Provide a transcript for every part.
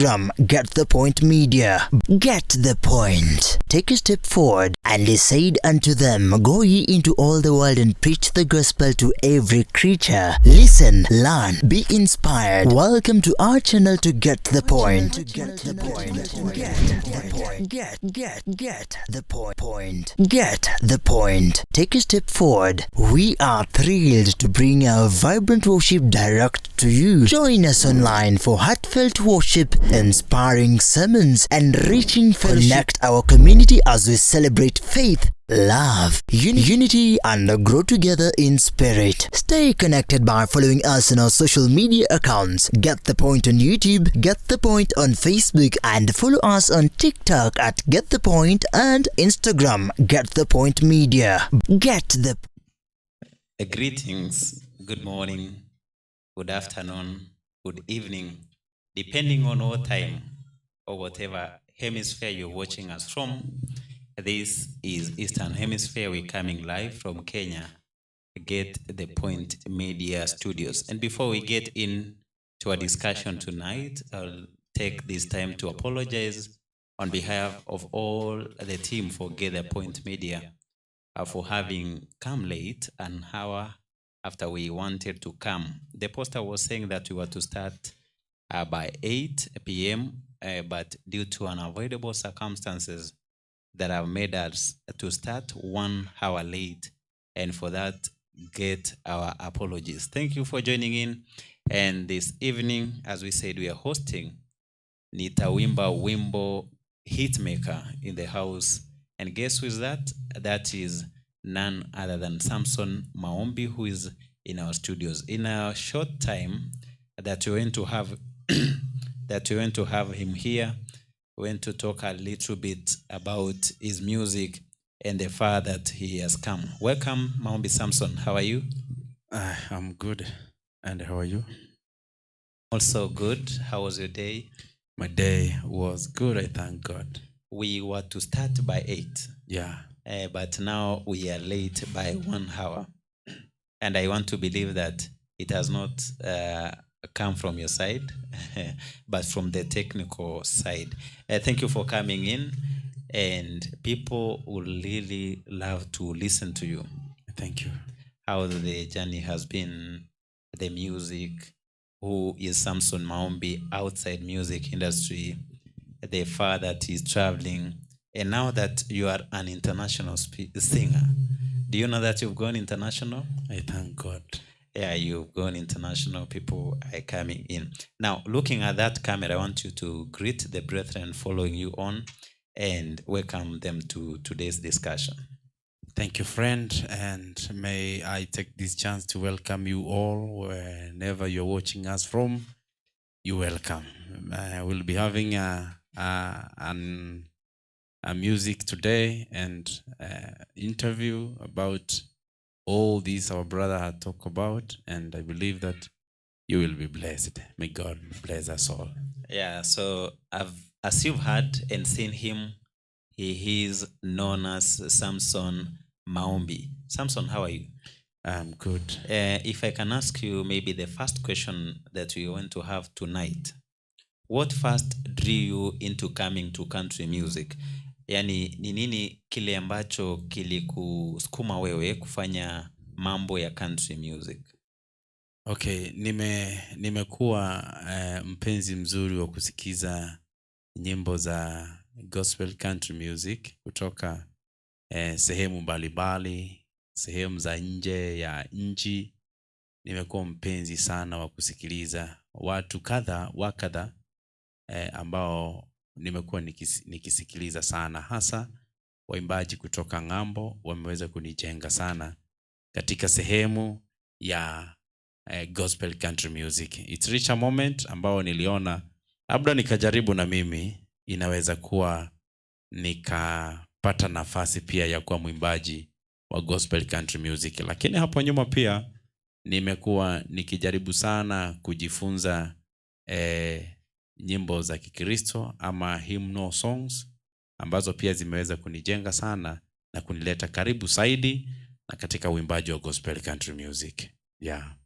Instagram, Get the Point Media. Get the point. Take a step forward. And he said unto them, "Go ye into all the world and preach the gospel to every creature." Listen, learn, be inspired. Welcome to our channel to Get the Point. Get the point. Get the point. Get the point. Point. Get the point. Take a step forward. We are thrilled to bring our vibrant worship direct to you. Join us online for heartfelt worship, inspiring sermons, and reaching fellowship. Connect our community as we celebrate faith, love, unity, and grow together in spirit. Stay connected by following us on our social media accounts. Get the Point on YouTube, Get the Point on Facebook, and follow us on TikTok at Get the Point and Instagram, Get the Point Media. Get the Greetings, good morning, good afternoon, good evening, depending on what time or whatever hemisphere you're watching us from. This is Eastern Hemisphere. We're coming live from Kenya, Get the Point Media Studios. And before we get into our discussion tonight, I'll take this time to apologize on behalf of all the team for Get the Point Media for having come late, an hour after we wanted to come. The poster was saying that we were to start by 8 p.m., but due to unavoidable circumstances that have made us to start 1 hour late, and for that, get our apologies. Thank you for joining in. And this evening, as we said, we are hosting Nitawimba Wimbo Hitmaker in the house. And guess who is that? That is none other than Samson Maombi, who is in our studios. In a short time that we're going to have him here, we're going to talk a little bit about his music and the far that he has come. Welcome, Maombi Samson. How are you? I'm good. And how are you? Also good. How was your day? My day was good. I thank God. We were to start by 8. But now we are late by 1 hour. And I want to believe that it has not come from your side, but from the technical side. Thank you for coming in. And people will really love to listen to you. Thank you. How the journey has been, the music, who is Samson Maombi outside music industry, the far that he's traveling, and now that you are an international singer. Do you know that you've gone international? I thank God. Yeah, you've gone international. People are coming in. Now, looking at that camera, I want you to greet the brethren following you on and welcome them to today's discussion. Thank you, friend. And may I take this chance to welcome you all whenever you're watching us from. You're welcome. We'll be having a music today and interview about all this our brother had talked about. And I believe that you will be blessed. May God bless us all. Yeah, so as you've heard and seen him, he is known as Samson Maombi. Samson, how are you? I'm good. If I can ask you maybe the first question that we want to have tonight. What first drew you into coming to country music? Yani, ni nini kile ambacho kilikusukuma wewe kufanya mambo ya country music? Okay, nimekuwa mpenzi mzuri wa kusikiza nyimbo za gospel country music kutoka sehemu mbalimbali, sehemu za nje ya nchi. Nimekuwa mpenzi sana wa kusikiliza watu kadha wa kadha ambao nimekuwa nikisikiliza sana, hasa waimbaji kutoka ng'ambo wameweza kunijenga sana katika sehemu ya gospel country music. It's reach a moment ambao niliona labda nikajaribu na mimi inaweza kuwa nikapata nafasi pia ya kuwa mwimbaji wa gospel country music, lakini hapo nyuma pia nimekuwa nikijaribu sana kujifunza nyimbo za Kikristo ama hymnal songs ambazo pia zimeweza kunijenga sana na kunileta karibu zaidi na katika uimbaji wa gospel country music. Yeah.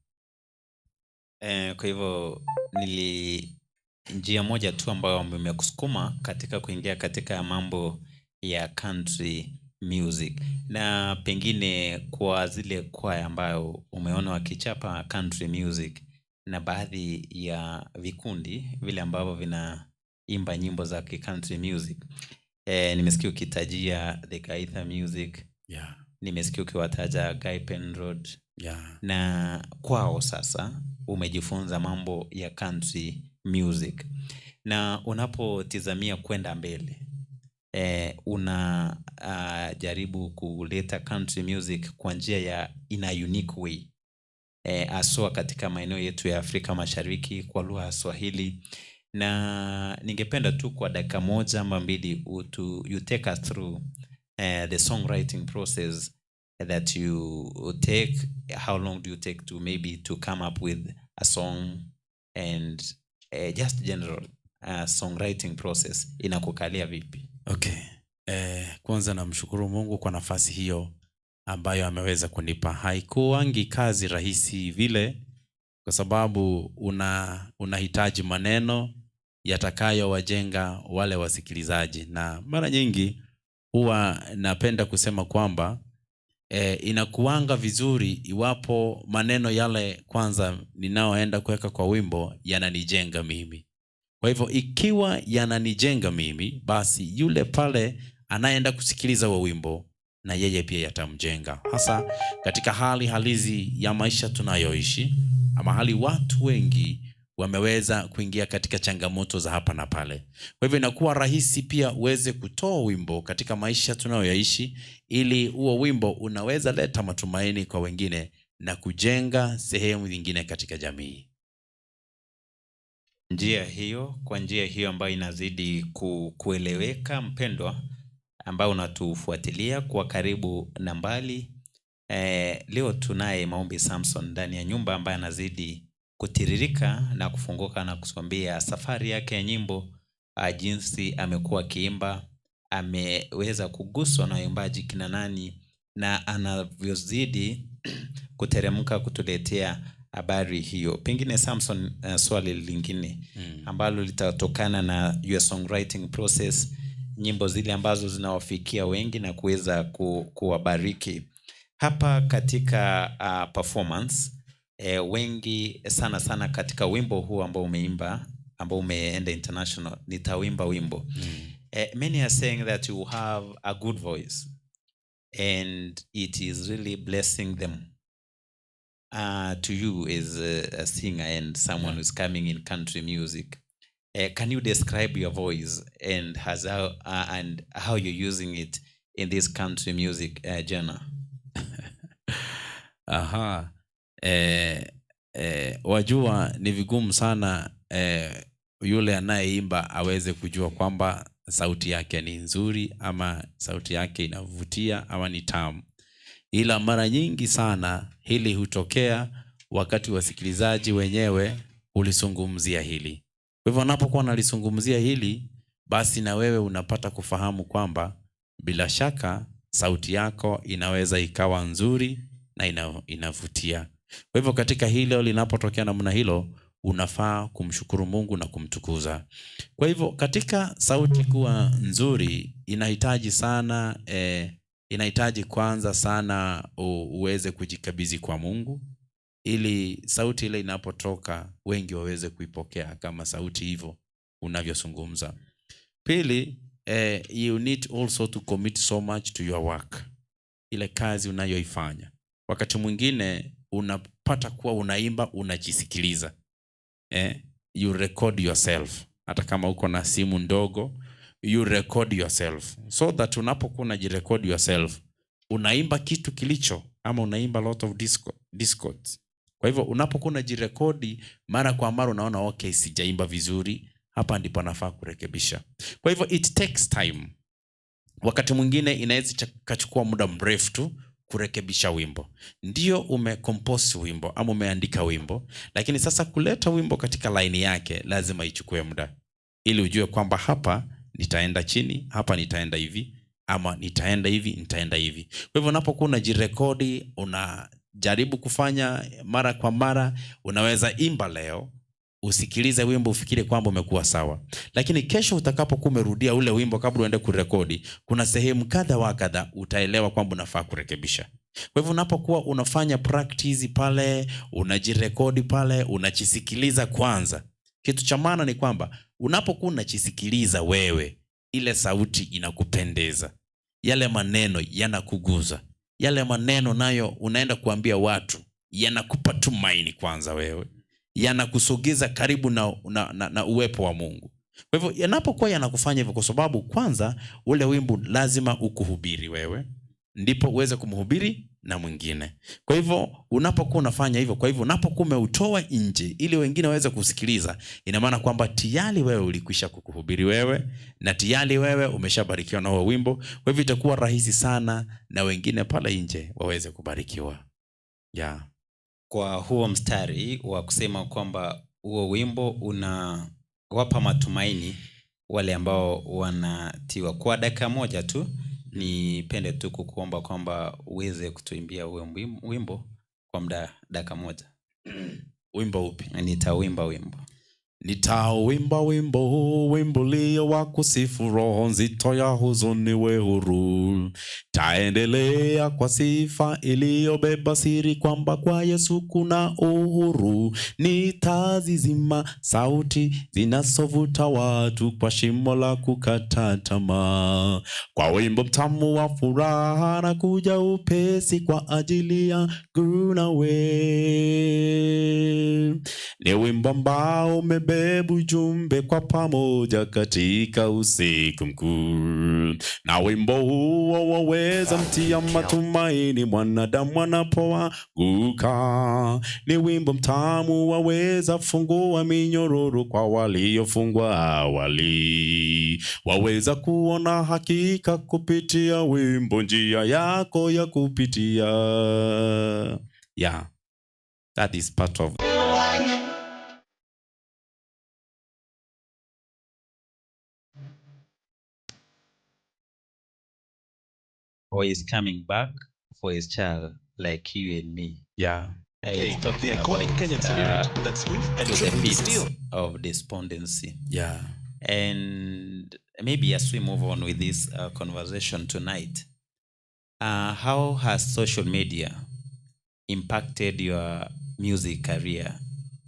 Kwa hivyo nili Njia moja tu ambayo imekusukuma katika kuingia katika mambo ya country music, na pengine kwa zile kwaya ambayo umeona wakichapa country music na baadhi ya vikundi vile ambavyo vinaimba nyimbo za country music. Nimesikia ukitajia the Gaitha Music, nimesikia ukiwataja Guy Penrod, na kwao sasa umejifunza mambo ya country music, na unapotizamia kwenda mbele, una jaribu kuleta country music kwa njia ya in a unique way, haswa katika maeneo yetu ya Afrika Mashariki kwa lugha ya Swahili, na ningependa tu kwa dakika moja ama mbili you take us through the songwriting process that you take. How long do you take to maybe to come up with a song, and just general songwriting process inakukalia vipi? Okay. Kwanza namshukuru Mungu kwa nafasi hiyo ambayo ameweza kunipa. Haikuwangi kazi rahisi vile, kwa sababu unahitaji maneno yatakayowajenga wale wasikilizaji, na mara nyingi huwa napenda kusema kwamba inakuwanga vizuri iwapo maneno yale kwanza ninaoenda kuweka kwa wimbo yananijenga mimi. Kwa hivyo ikiwa yananijenga mimi, basi yule pale anayeenda kusikiliza huo wimbo na yeye pia yatamjenga, hasa katika hali halisi ya maisha tunayoishi, ama hali watu wengi wameweza kuingia katika changamoto za hapa na pale. Kwa hivyo inakuwa rahisi pia uweze kutoa wimbo katika maisha tunayoyaishi, ili huo wimbo unaweza leta matumaini kwa wengine na kujenga sehemu nyingine katika jamii. Njia hiyo, kwa njia hiyo ambayo inazidi kueleweka, mpendwa ambao unatufuatilia kwa karibu na mbali. Leo tunaye Maombi Samson ndani ya nyumba ambaye anazidi kutiririka na kufunguka na kutuambia safari yake ya nyimbo, jinsi amekuwa akiimba, ameweza kuguswa na waimbaji kina nani, na anavyozidi kuteremka kutuletea habari hiyo. Pengine Samson, swali lingine ambalo litatokana na your songwriting process, nyimbo zile ambazo zinawafikia wengi na kuweza kuwabariki. Hapa katika performance, wengi sana sana katika wimbo huu ambao umeimba, ambao umeenda international, "Nitawimba Wimbo". Many are saying that you have a good voice and it is really blessing them. To you as a singer and someone who's coming in country music, can you describe your voice and how you're using it in this country music genre? Aha. Wajua ni vigumu sana yule anayeimba aweze kujua kwamba sauti yake ni nzuri ama sauti yake inavutia ama ni tamu, ila mara nyingi sana hili hutokea wakati wasikilizaji wenyewe hulizungumzia hili. Kwa hivyo wanapokuwa wanalizungumzia hili, basi na wewe unapata kufahamu kwamba bila shaka sauti yako inaweza ikawa nzuri na inavutia. Kwa hivyo katika hilo linapotokea namna hilo, unafaa kumshukuru Mungu na kumtukuza. Kwa hivyo katika sauti kuwa nzuri inahitaji sana inahitaji kwanza sana uweze kujikabidhi kwa Mungu ili sauti ile inapotoka wengi waweze kuipokea kama sauti hivyo unavyozungumza. Pili, you need also to commit so much to your work, ile kazi unayoifanya. Wakati mwingine unapata kuwa unaimba unajisikiliza, you record yourself, hata kama uko na simu ndogo, you record yourself so that unapokuwa unajirecord yourself unaimba kitu kilicho ama unaimba lot of discords. Kwa hivyo unapokuwa unajirekodi mara kwa mara unaona, okay, sijaimba vizuri hapa, ndipo nafaa kurekebisha. Kwa hivyo it takes time. Wakati mwingine inaweza kachukua muda mrefu tu kurekebisha wimbo. Ndio umecompose wimbo ama umeandika wimbo, lakini sasa kuleta wimbo katika laini yake lazima ichukue muda, ili ujue kwamba hapa nitaenda chini, hapa nitaenda hivi, ama nitaenda hivi, nitaenda hivi. Kwa hivyo unapokuwa unajirekodi, unajaribu kufanya mara kwa mara, unaweza imba leo. Usikilize wimbo ufikiri kwamba umekuwa sawa, lakini kesho utakapokuwa umerudia ule wimbo kabla uende kurekodi, kuna sehemu kadha wa kadha utaelewa kwamba unafaa kurekebisha. Kwa hivyo unapokuwa unafanya practice pale, unajirekodi pale, unajisikiliza kwanza, kitu cha maana ni kwamba unapokuwa unajisikiliza wewe, ile sauti inakupendeza, yale maneno yanakuguza, yale maneno nayo unaenda kuambia watu yanakupa tumaini kwanza wewe, yanakusogeza karibu na uwepo wa Mungu. Kwa hivyo yanapokuwa yanakufanya hivyo, kwa sababu kwanza ule wimbo lazima ukuhubiri wewe, ndipo uweze kumhubiri na mwingine. Kwa hivyo unapokuwa unafanya hivyo, kwa hivyo unapokuwa umeutoa nje ili wengine waweze kusikiliza, ina maana kwamba tayari wewe ulikwisha kukuhubiri wewe na tayari wewe umeshabarikiwa na huo wimbo. Kwa hivyo itakuwa rahisi sana na wengine pale nje waweze kubarikiwa. Yeah. Kwa huo mstari wa kusema kwamba huo wimbo unawapa matumaini wale ambao wanatiwa. Kwa dakika moja tu nipende tu kukuomba kwamba uweze kutuimbia huo wimbo kwa muda dakika moja. Wimbo upi? Nitauimba wimbo. Nitauimba wimbo huu, wimbo ulio wa kusifu, roho nzito ya huzuni we huru. Taendelea kwa sifa iliyobeba siri kwamba kwa Yesu kuna uhuru. Nitazizima sauti zinazovuta watu kwa shimo la kukata tamaa. Kwa wimbo mtamu wa furaha na kuja upesi kwa ajili yangu nawe. Ni wimbo ambao umebeba ujumbe kwa pamoja katika usiku mkuu, na wimbo huo waweza mtia matumaini mwanadamu anapoanguka. Ni wimbo mtamu waweza fungua minyororo kwa waliofungwa awali, waweza kuona hakika kupitia wimbo njia yako ya kupitia. Yeah, that is part of For he's coming back for his child like you and me. Yeah. He's talking The iconic about, Kenyan spirit that's smooth and to the truly pit still. of despondency. Yeah. And maybe as we move on with this conversation tonight, how has social media impacted your music career,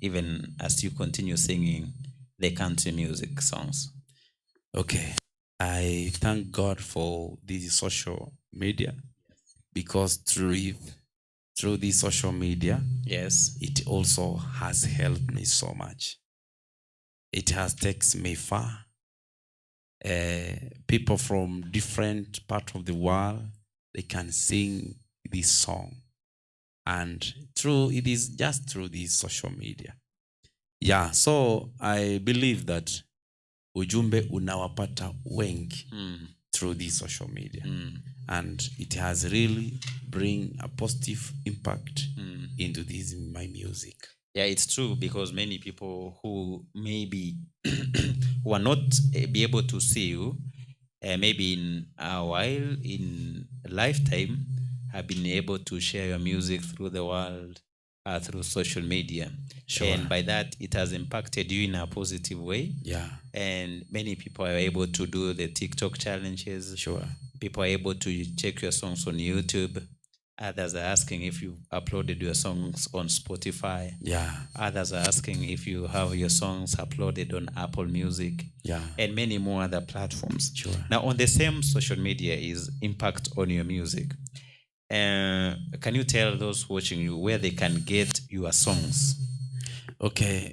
even as you continue singing the country music songs? Okay. I thank God for this social media, because through this social media, Yes. it also has helped me so much. It has taken me far. People from different parts of the world, they can sing this song. And it is just through this social media. Yeah, so I believe that ujumbe unawapata wengi through this social media. And it has really bring a positive impact into this my music. Yeah, it's true, because many people who maybe who are not be able to see you, maybe in a while, in a lifetime, have been able to share your music through the world, through social media. Sure. And by that, it has impacted you in a positive way. Yeah. And many people are able to do the TikTok challenges. Sure. People are able to check your songs on YouTube. Others are asking if you uploaded your songs on Spotify. Yeah. Others are asking if you have your songs uploaded on Apple Music. Yeah. And many more other platforms. Sure. Now, on the same social media is impact on your music. Can you tell those watching you where they can get your songs? Okay.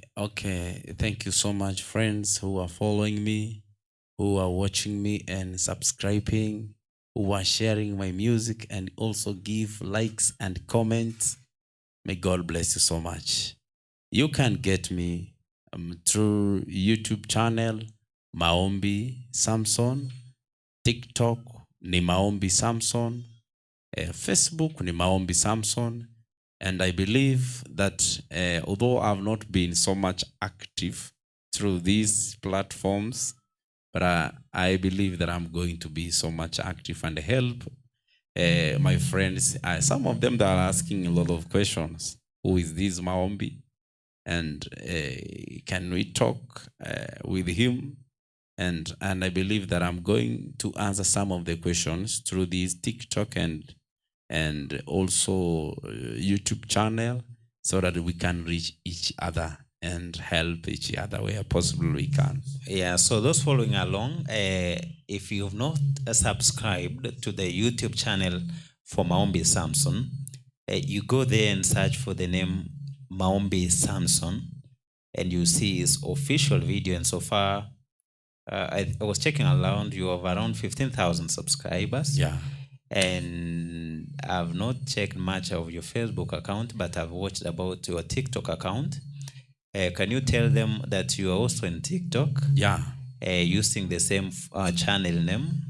Thank you so much, friends who are following me, who are watching me and subscribing, who are sharing my music and also give likes and comments. May God bless you so much. You can get me through YouTube channel, Maombi Samson, TikTok ni Maombi Samson, Facebook ni Maombi Samson. And I believe that although I've not been so much active through these platforms, but I believe that I'm going to be so much active and help my friends. Some of them that are asking a lot of questions. Who is this Maombi? And can we talk with him? And I believe that I'm going to answer some of the questions through this TikTok and also YouTube channel, so that we can reach each other and help each other where possible we can. Yeah, so those following along, if you've not subscribed to the YouTube channel for Maombi Samson, you go there and search for the name Maombi Samson, and you see his official video. And so far, I was checking around, you have around 15,000 subscribers. Yeah. And I've not checked much of your Facebook account, but I've watched about your TikTok account. Can you tell them that you are also in TikTok? Yeah. Using the same channel name.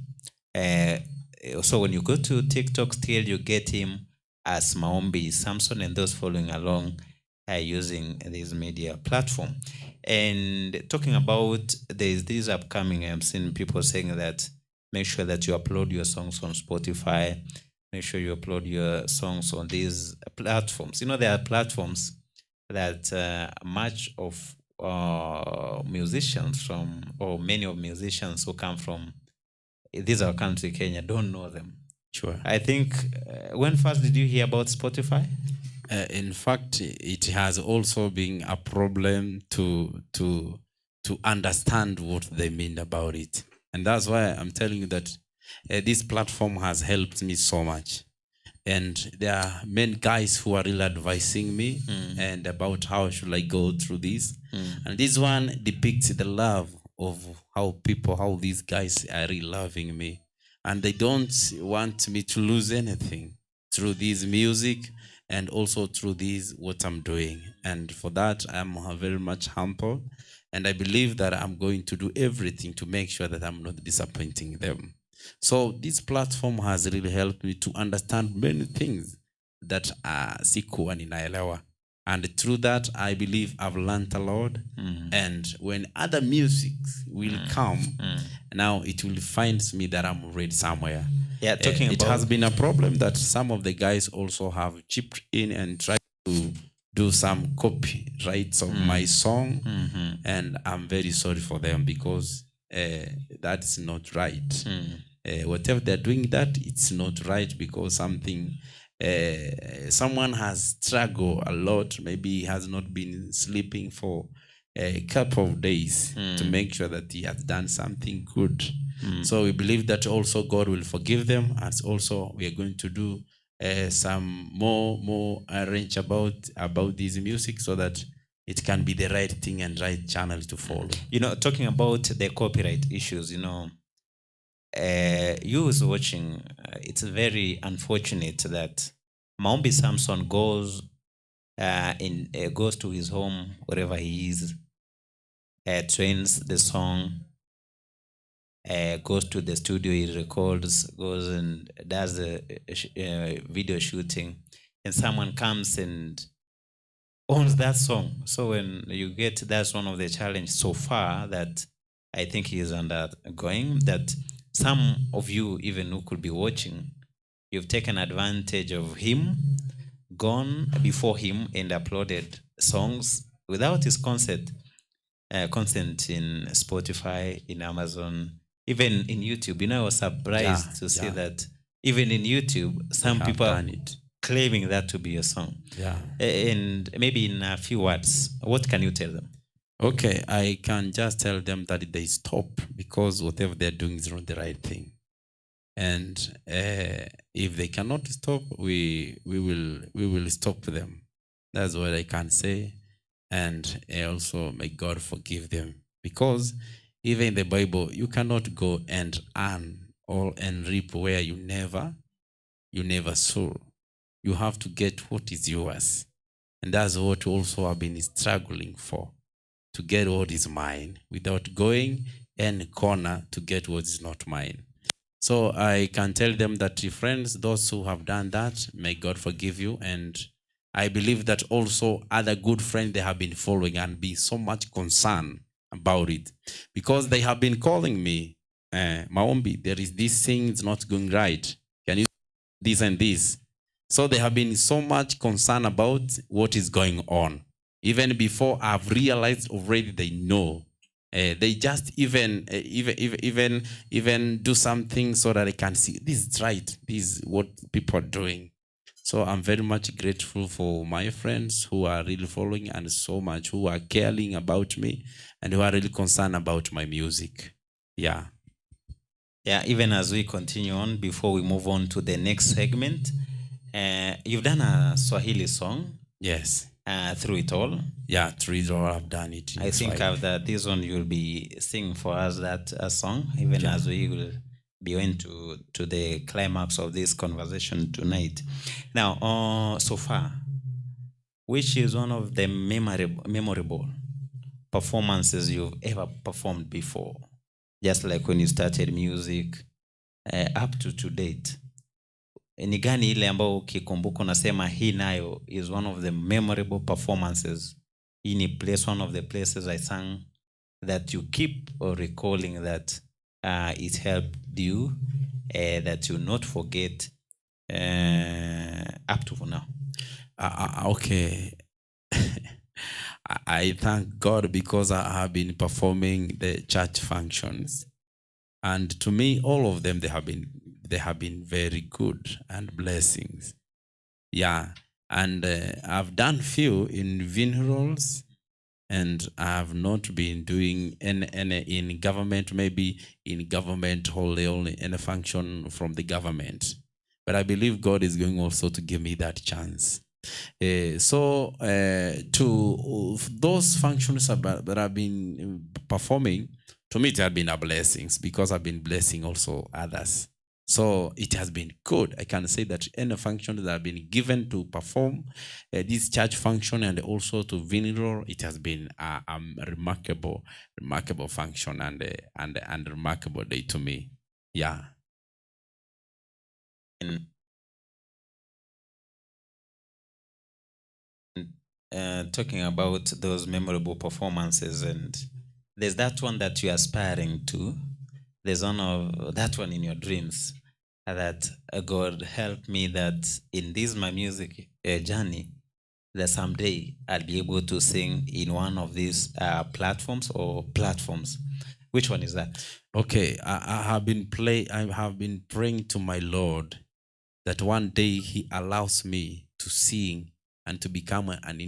So when you go to TikTok, still you get him as Maombi Samson, and those following along using this media platform. And talking about, there's this upcoming, I'm seeing people saying that make sure that you upload your songs on Spotify, make sure you upload your songs on these platforms. You know, there are platforms that much of musicians from, or many of musicians who come from this our country, Kenya, don't know them. Sure. I think, when first did you hear about Spotify? In fact, it has also been a problem to understand what they mean about it. And that's why I'm telling you that this platform has helped me so much. And there are many guys who are really advising me and about how should I go through this. And this one depicts the love of how these guys are really loving me. And they don't want me to lose anything through this music and also through this, what I'm doing. And for that, I'm very much humble. And I believe that I'm going to do everything to make sure that I'm not disappointing them. So this platform has really helped me to understand many things that sikuwa ninaelewa. And through that, I believe I've learned a lot. And when other music will come, now it will find me that I'm already somewhere. Yeah, talking it about has been a problem that some of the guys also have chipped in and tried to do some copyrights of my song. And I'm very sorry for them because that's not right. Whatever they're doing, that it's not right, because someone has struggled a lot. Maybe he has not been sleeping for a couple of days to make sure that he has done something good. So we believe that also God will forgive them, as also we are going to do some more arrange about this music so that it can be the right thing and right channel to follow. You know, talking about the copyright issues, you know, you was watching, it's very unfortunate that Maombi Samson goes to his home, wherever he is, trains the song, goes to the studio, he records, goes and does the video shooting, and someone comes and owns that song. So when you get, that's one of the challenges so far that I think he is undergoing, that some of you even who could be watching, you've taken advantage of him, gone before him and uploaded songs without his consent in Spotify, in Amazon, even in YouTube. You know, I was surprised to see that even in YouTube, some people are claiming that to be a song. Yeah. And maybe in a few words, what can you tell them? Okay, I can just tell them that they stop, because whatever they're doing is not the right thing. And if they cannot stop, we will stop them. That's what I can say. And also, may God forgive them. Because even in the Bible, you cannot go and earn or and reap where you never sow. You have to get what is yours. And that's what also I've been struggling for, to get what is mine without going any corner to get what is not mine. So I can tell them that, friends, those who have done that, may God forgive you. And I believe that also other good friends they have been following and be so much concerned about it, because they have been calling me, Maombi, there is this thing, it's not going right. Can you this and this? So they have been so much concerned about what is going on. Even before I've realized already, they know. They just even do something so that I can see this is right. This is what people are doing. So I'm very much grateful for my friends who are really following and so much who are caring about me and who are really concerned about my music. Yeah. Yeah, even as we continue on, before we move on to the next segment, you've done a Swahili song. Yes. Through it all. Yeah, through it all, I've done it. I think Swahili. After this one, you'll be singing for us that song, even as we will be going to the climax of this conversation tonight. Now, so far, which is one of the memorable performances you've ever performed before? Just like when you started music, up to date. Ni gani ile ambayo ukikumbuka unasema hii nayo is one of the memorable performances? Hii ni place, one of the places I sang that you keep recalling that it helped you that you not forget up to now. Okay. I thank God because I have been performing the church functions, and to me, all of them, they have been very good and blessings. Yeah, and I've done few in funerals, and I have not been doing any in government, maybe in government hall, only any function from the government. But I believe God is going also to give me that chance. So to those functions that I've been performing, to me it has been a blessing because I've been blessing also others. So it has been good. I can say that any function that I've been given to perform, this church function and also to funeral, it has been a remarkable, remarkable function and remarkable day to me. Yeah. And talking about those memorable performances, and there's that one that you're aspiring to. There's one of that one in your dreams that God help me that in this my music journey, that someday I'll be able to sing in one of these platforms or platforms. Which one is that? Okay, I have been praying to my Lord that one day He allows me to sing and to become an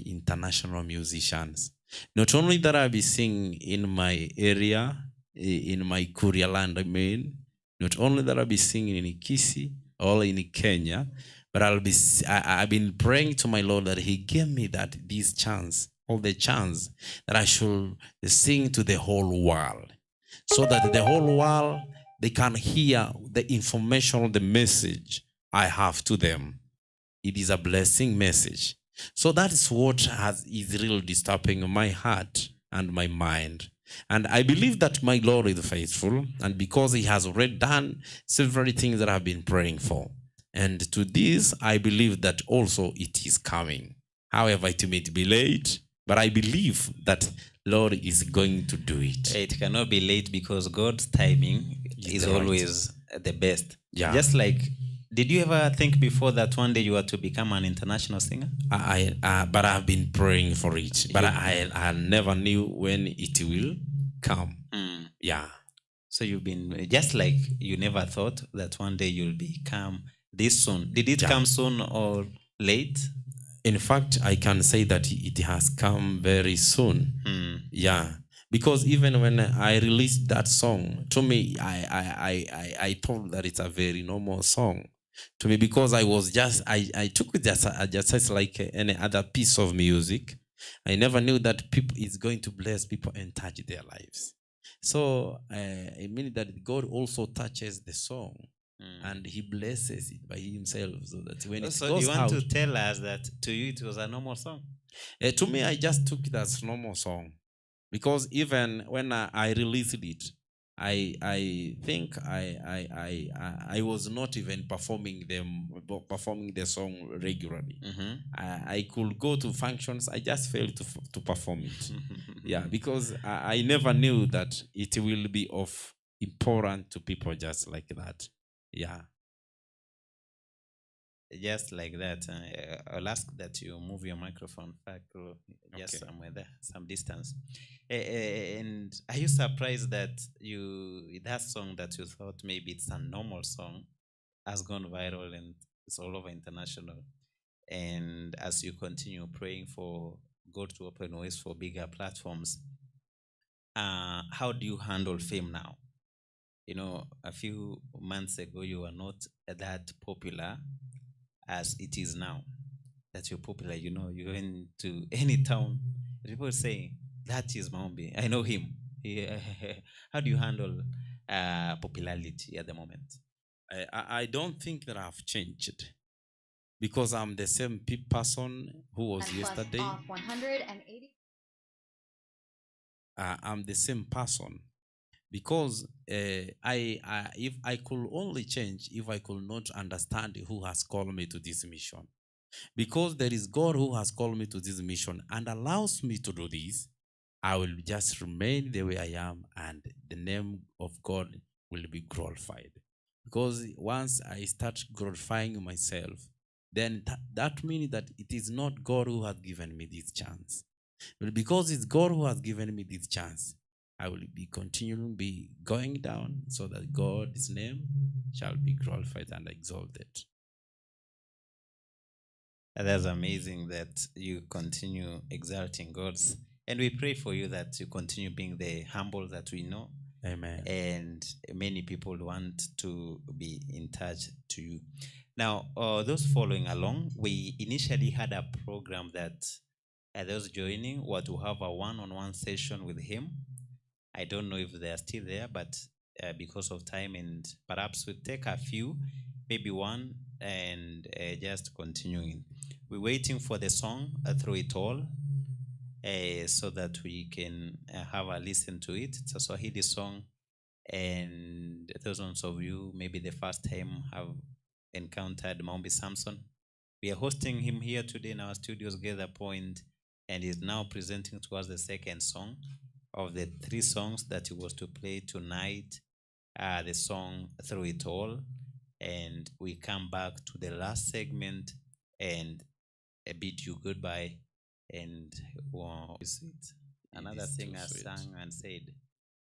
international musician. Not only that I'll be singing in my area, in my Kuria land, not only that I'll be singing in Kisii or in Kenya, but I've been praying to my Lord that He gave me that this chance, all the chance that I should sing to the whole world, so that the whole world, they can hear the information, the message I have to them. It is a blessing message. So that is what is really disturbing my heart and my mind. And I believe that my Lord is faithful, and because He has already done several things that I've been praying for. And to this, I believe that also it is coming. However, it may be late, but I believe that Lord is going to do it. It cannot be late because God's timing Is is the right. always the best. Yeah. Just like, did you ever think before that one day you were to become an international singer? But I've been praying for it. But You I never knew when it will come. Yeah. So you've been, just like you never thought that one day you'll become this soon. Did it Yeah. come soon or late? In fact, I can say that it has come very soon. Yeah. Because even when I released that song, to me, I thought that it's a very normal song. To me, because I was just, I took it just as like any other piece of music. I never knew that people is going to bless people and touch their lives. So it means that God also touches the song. And He blesses it by Himself, so that when it So goes you want to out tell us that to you it was a normal song? To me, I just took it as normal song, because even when I released it, I think I was not even performing the song regularly. I could go to functions. I just failed to perform it. Yeah, because I never knew that it will be of importance to people just like that. Yeah. Just like that, I'll ask that you move your microphone back just Okay. somewhere there, some distance. And are you surprised that you that song that you thought maybe it's a normal song has gone viral and it's all over international? And as you continue praying for God to open ways for bigger platforms, how do you handle fame now? A few months ago, you were not that popular as it is now. That you're popular, you went to any town, people say, that is Maombi, I know him. Yeah. How do you handle popularity at the moment? I don't think that I've changed, because I'm the same person who was And plus yesterday. Off 180. I'm the same person, because if I could only change if I could not understand who has called me to this mission. Because there is God who has called me to this mission and allows me to do this, I will just remain the way I am, and the name of God will be glorified. Because once I start glorifying myself, then that means that it is not God who has given me this chance. But because it's God who has given me this chance, I will be continuing be going down so that God's name shall be glorified and exalted. That's amazing that you continue exalting God's. And we pray for you that you continue being the humble that we know. Amen. And many people want to be in touch to you. Now, those following along, we initially had a program that those joining were to have a one-on-one session with him. I don't know if they are still there, but because of time, and perhaps we'll take a few, maybe one, and just continuing. We're waiting for the song, Through It All, so that we can have a listen to it. It's a Swahili song, and those ones of you, maybe the first time, have encountered Maombi Samson. We are hosting him here today in our studios, Gather Point, and is now presenting to us the second song of the three songs that he was to play tonight, the song Through It All. And we come back to the last segment and bid you goodbye. And wow, sweet. It Another is thing too I sweet. sang and said,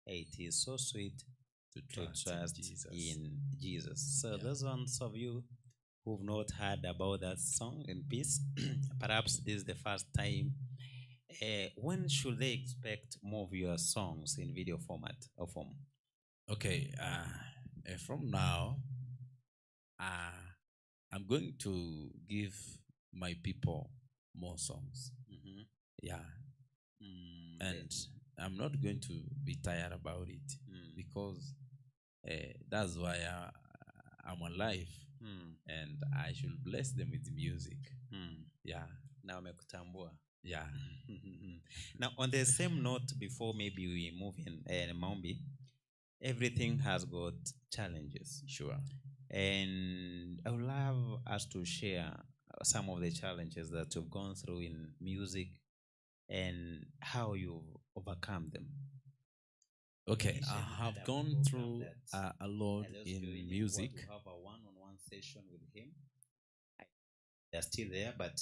hey, it is so sweet To to trust in trust Jesus. in Jesus. So Yeah. those ones of you who've not heard about that song in peace, perhaps this is the first time. When should they expect more of your songs in video format or form? Okay, from now, I'm going to give my people more songs. Yeah. And I'm not going to be tired about it because that's why I'm alive. And I should bless them with music. Yeah. Na wamekutambua. Yeah. Now, on the same note, before maybe we move in Maombi, everything has got challenges. Sure. And I would love us to share some of the challenges that you've gone through in music and how you've overcome them. Okay, Initially, I we have had a gone program through that a lot those in joining were music. to have a one-on-one session with him. They're still there, but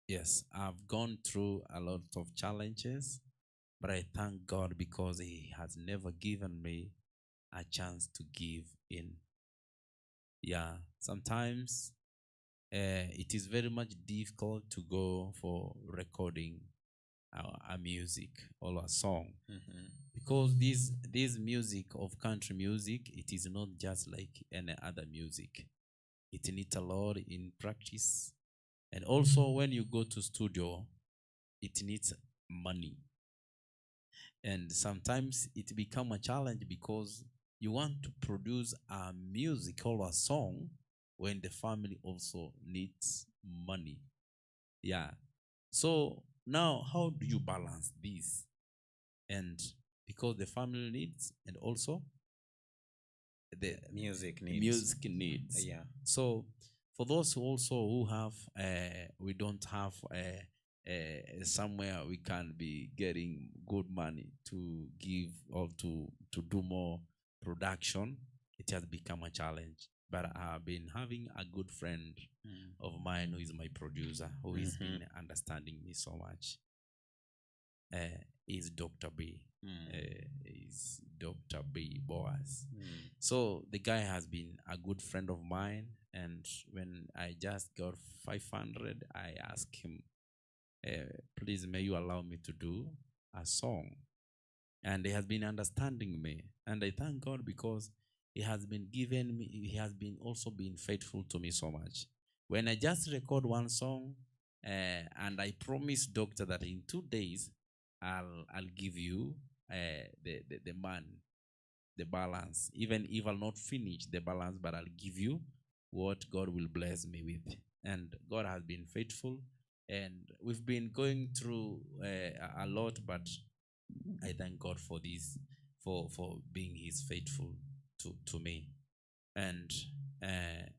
Yes, I've gone through a lot of challenges, but I thank God because He has never given me a chance to give in. Yeah, sometimes it is very much difficult to go for recording a music or a song. Because this music of country music, it is not just like any other music. It needs a lot in practice. And also when you go to studio, it needs money. And sometimes it becomes a challenge because you want to produce a music or a song when the family also needs money. Yeah. So now how do you balance this? And because the family needs and also the music needs. Music needs. Yeah. So for those who also who have we don't have somewhere we can be getting good money to give or to do more production, it has become a challenge. But I've been having a good friend of mine who is my producer, who has been understanding me so much. Is Dr. B. Is Dr. B. Boaz. So the guy has been a good friend of mine. And when I just got 500, I asked him, please, may you allow me to do a song? And he has been understanding me. And I thank God because he has been giving me, he has been also been faithful to me so much. When I just record one song, and I promise doctor that in 2 days, I'll give you the money, the balance. Even if I'll not finish the balance, but I'll give you what God will bless me with. And God has been faithful. And we've been going through a lot, but I thank God for this, for being his faithful to me. And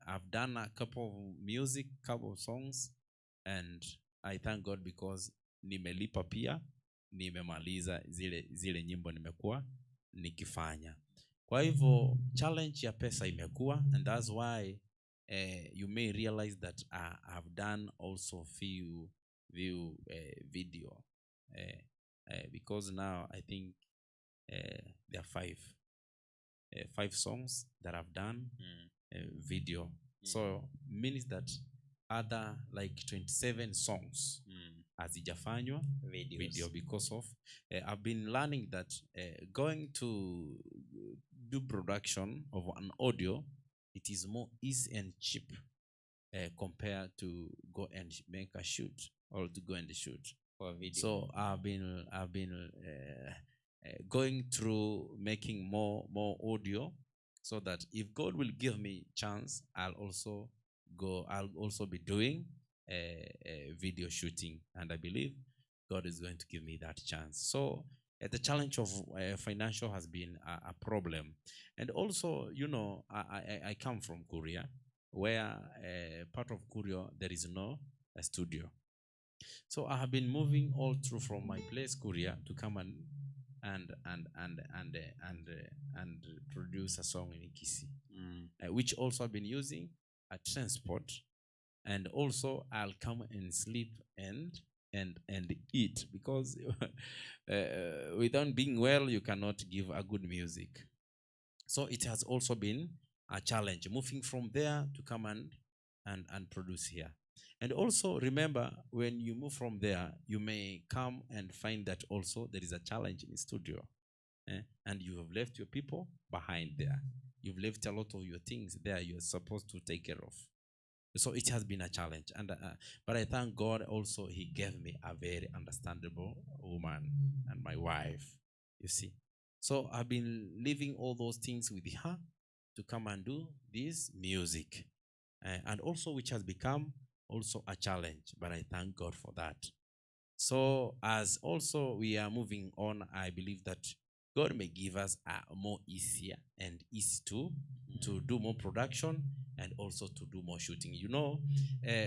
I've done a couple of music, couple of songs, and I thank God because nimelipa pia, nimemaliza zile nyimbo nimekuwa nikifanya. Kwa hivyo challenge ya pesa imekuwa, and that's why you may realize that I've done also few video, because now I think there are five songs that I've done video. So means that other like 27 songs hazijafanywa video because of I've been learning that going to do production of an audio, it is more easy and cheap compared to go and make a shoot or to go and shoot for video. So I've been going through making more audio, so that if God will give me chance, I'll also be doing a video shooting, and I believe God is going to give me that chance. So the challenge of financial has been a problem. And also, you know, I come from Korea, where part of Korea there is no studio. So I have been moving all through from my place, Korea, to come and produce a song in Kisii, which also I've been using a transport. And also I'll come and sleep and eat, because without being well, you cannot give a good music. So it has also been a challenge moving from there to come and produce here. And also remember, when you move from there, you may come and find that also there is a challenge in the studio, and you have left your people behind there. You've left a lot of your things there you're supposed to take care of. So it has been a challenge. And but I thank God also he gave me a very understandable woman and my wife, you see. So I've been leaving all those things with her to come and do this music. And also which has become also a challenge, but I thank God for that. So as also we are moving on, I believe that God may give us a more easier and easy to do more production and also to do more shooting. You know,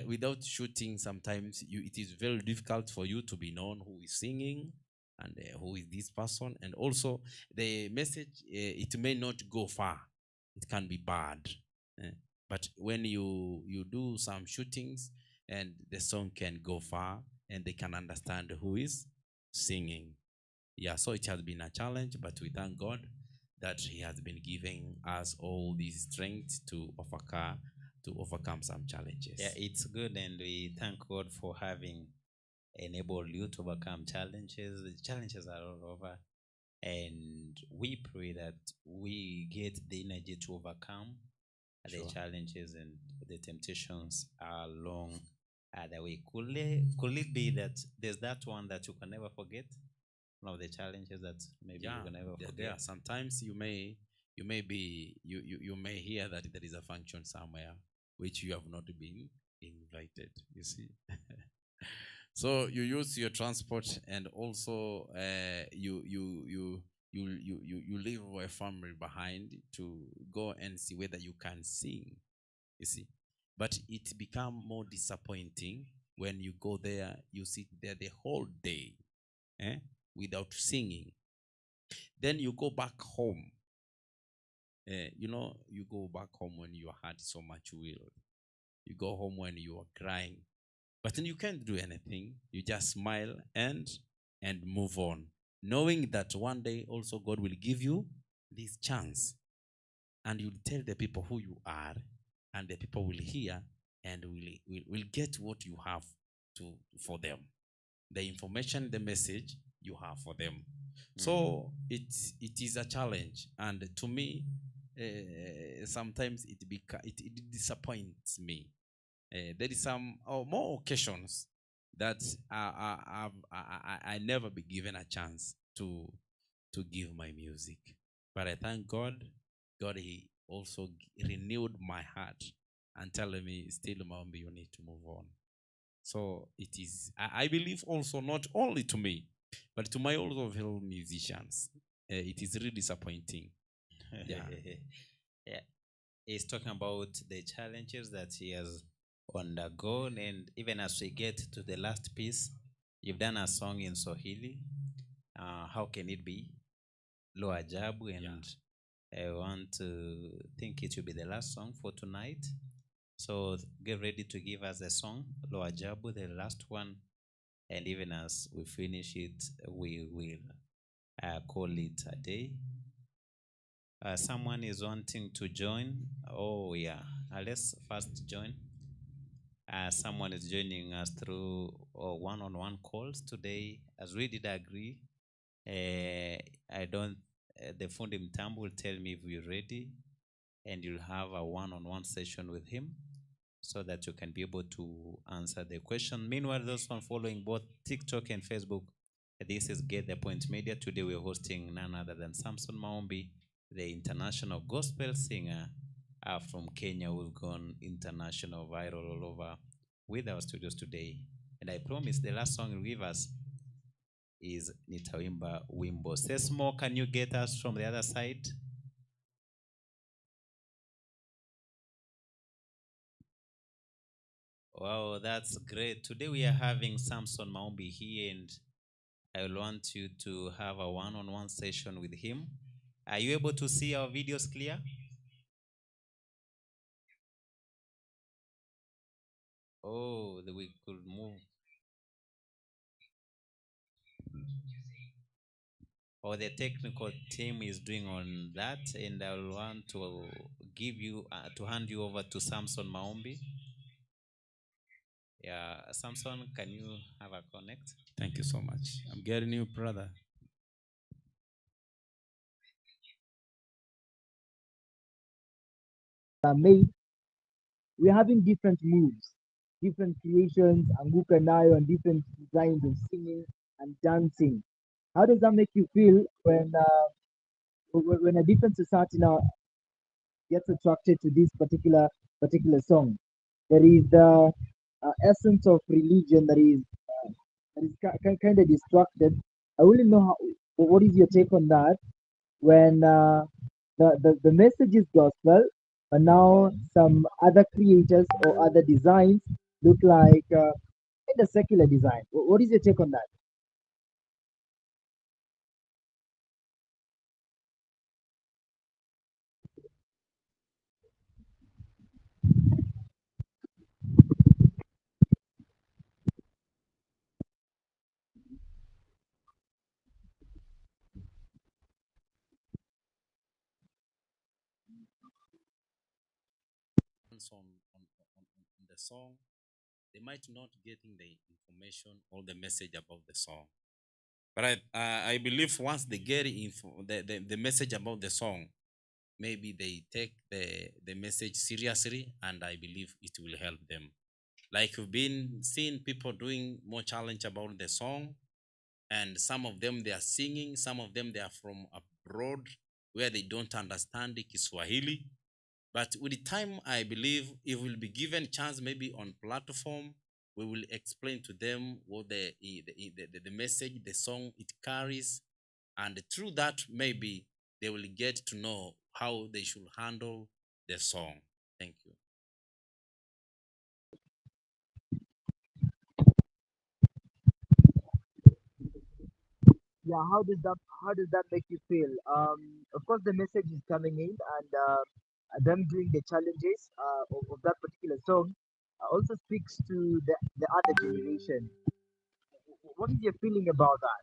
without shooting, sometimes it is very difficult for you to be known who is singing and who is this person. And also the message, it may not go far. It can be bad. But when you do some shootings, and the song can go far and they can understand who is singing. Yeah, so it has been a challenge, but we thank God that he has been giving us all this strength to overcome some challenges. Yeah, it's good, and we thank God for having enabled you to overcome challenges. The challenges are all over, and we pray that we get the energy to overcome the challenges and the temptations along the way. Could it be that there's that one that you can never forget? One of the challenges that maybe you can never forget. Yeah. Sometimes you may hear that there is a function somewhere which you have not been invited. You see, so you use your transport, and also you leave your family behind to go and see whether you can sing. You see, but it become more disappointing when you go there. You sit there the whole day, without singing. Then you go back home. You know, you go back home when your heart is so much will. You go home when you are crying, but then you can't do anything. You just smile and move on, knowing that one day also God will give you this chance, and you'll tell the people who you are, and the people will hear and will get what you have to for them, the information, the message you have for them. So it is a challenge, and to me, sometimes it disappoints me. There is some or more occasions that I never be given a chance to give my music, but I thank God. God, He also renewed my heart and telling me, still, Maombi, you need to move on. So it is, I believe also not only to me, but to my also fellow musicians, it is really disappointing. Yeah. Yeah. He's talking about the challenges that he has undergone, and even as we get to the last piece, you've done a song in Swahili. How can it be? Lo Ajabu, and I want to think it will be the last song for tonight. So get ready to give us a song, Lo Ajabu, the last one. And even as we finish it, we will call it a day. Someone is wanting to join. Oh, yeah. Let's first join. Someone is joining us through one-on-one calls today. As we did agree, I don't, the Fundi Mtambo will tell me if we're ready, and you'll have a one-on-one session with him so that you can be able to answer the question. Meanwhile, those one following both TikTok and Facebook, this is Get The Point Media. Today we're hosting none other than Samson Maombi, the international gospel singer from Kenya, who's gone international, viral all over with our studios today. And I promise the last song he'll give us is Nitaimba Wimbo. Sesmo, can you get us from the other side? Wow, that's great. Today we are having Samson Maombi here, and I will want you to have a one-on-one session with him. Are you able to see our videos clear? Oh, we could move. Or the technical team is doing on that, and I will want to give you, to hand you over to Samson Maombi. Yeah, Samson, can you have a connect? Thank you so much. I'm getting you, brother. Are made, we're having different moves, different creations, Anguka Nayo, and different designs of singing and dancing. How does that make you feel when a different society now gets attracted to this particular song? There is the essence of religion that is kind of distracted. I really know how. What is your take on that? When the message is gospel, but now some other creators or other designs look like kind of secular design. What is your take on that? On the song, they might not getting the information or the message about the song. But I believe once they get the message about the song, maybe they take the message seriously, and I believe it will help them. Like we've been seeing people doing more challenge about the song, and some of them they are singing, some of them they are from abroad where they don't understand the Kiswahili. But with the time, I believe if we'll be given chance maybe on platform, we will explain to them what the message, the song it carries. And through that, maybe they will get to know how they should handle the song. Thank you. Yeah, how does that make you feel? Of course, the message is coming in, and them doing the challenges of that particular song also speaks to the other generation. What is your feeling about that?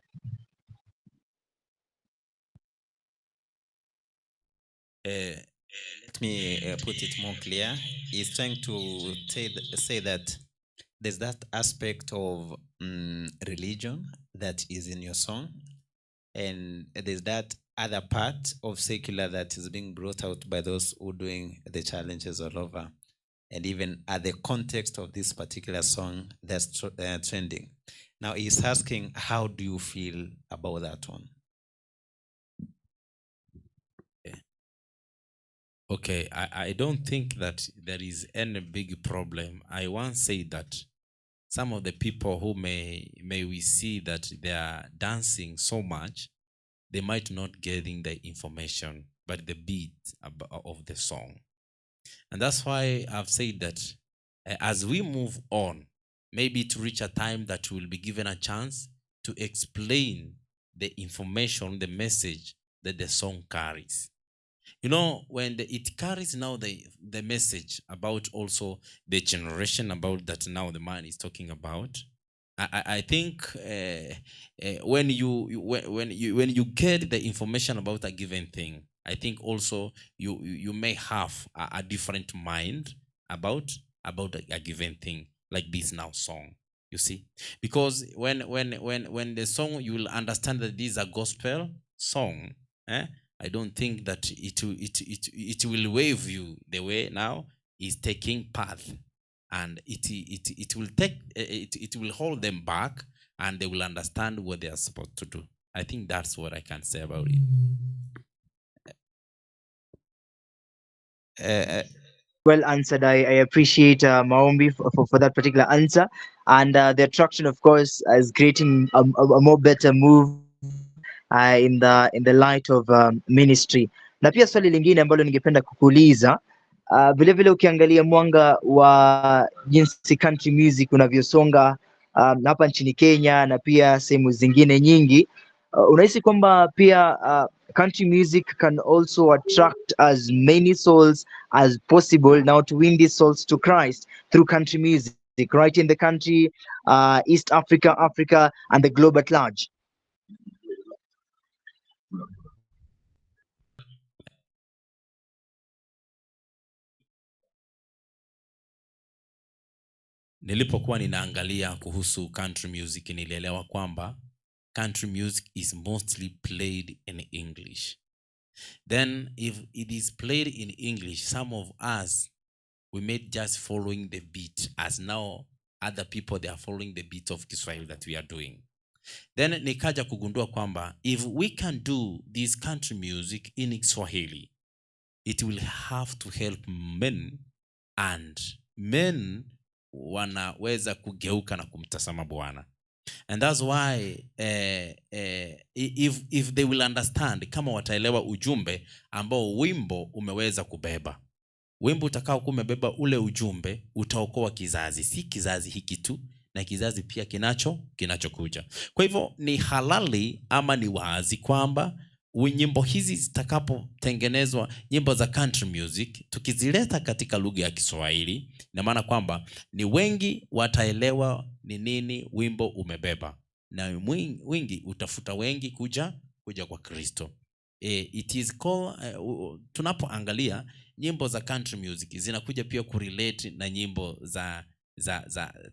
Let me put it more clear. He's trying to say that there's that aspect of religion that is in your song, and there's that other part of secular that is being brought out by those who are doing the challenges all over, and even at the context of this particular song that's trending. Now he's asking, how do you feel about that one? Okay, I don't think that there is any big problem. I once said that some of the people who may we see that they are dancing so much, they might not getting the information, but the beat of the song. And that's why I've said that as we move on, maybe to reach a time that we'll be given a chance to explain the information, the message that the song carries. When it carries now the message about also the generation about that now the man is talking about, I think when you get the information about a given thing, I think also you may have a different mind about a given thing like this now song. Because when the song, you will understand that this is a gospel song. I don't think that it will wave you the way now is taking path, and it will hold them back, and they will understand what they are supposed to do. I think that's what I can say about it. Well answered. I appreciate Maombi for that particular answer, and the attraction, of course, is creating a more better move in the light of ministry. Na pia swali lingine ambalo ningependa kukuuliza, vile vile ukiangalia mwanga wa jinsi country music unavyosonga hapa nchini Kenya na pia sehemu zingine nyingi, unahisi kwamba pia country music can also attract as many souls as possible now to win these souls to Christ through country music, right in the country, East Africa, Africa, and the globe at large? Nilipokuwa ninaangalia kuhusu country music, nilielewa kwamba country music is mostly played in English. Then if it is played in English, some of us, we may just following the beat, as now other people, they are following the beat of Kiswahili that we are doing. Then nikaja kugundua kwamba if we can do this country music in Kiswahili, it will have to help men, and men wanaweza kugeuka na kumtazama Bwana. And that's why if they will understand, kama wataelewa ujumbe ambao wimbo umeweza kubeba, wimbo utakao kuwa umebeba ule ujumbe utaokoa kizazi, si kizazi hiki tu, na kizazi pia kinachokuja. Kwa hivyo ni halali ama ni wazi kwamba nyimbo hizi zitakapotengenezwa, nyimbo za country music, tukizileta katika lugha ya Kiswahili, ina maana kwamba ni wengi wataelewa ni nini wimbo umebeba, na wingi utafuta wengi kuja kwa Kristo. It is called, tunapoangalia nyimbo za country music zinakuja pia kurelate na nyimbo za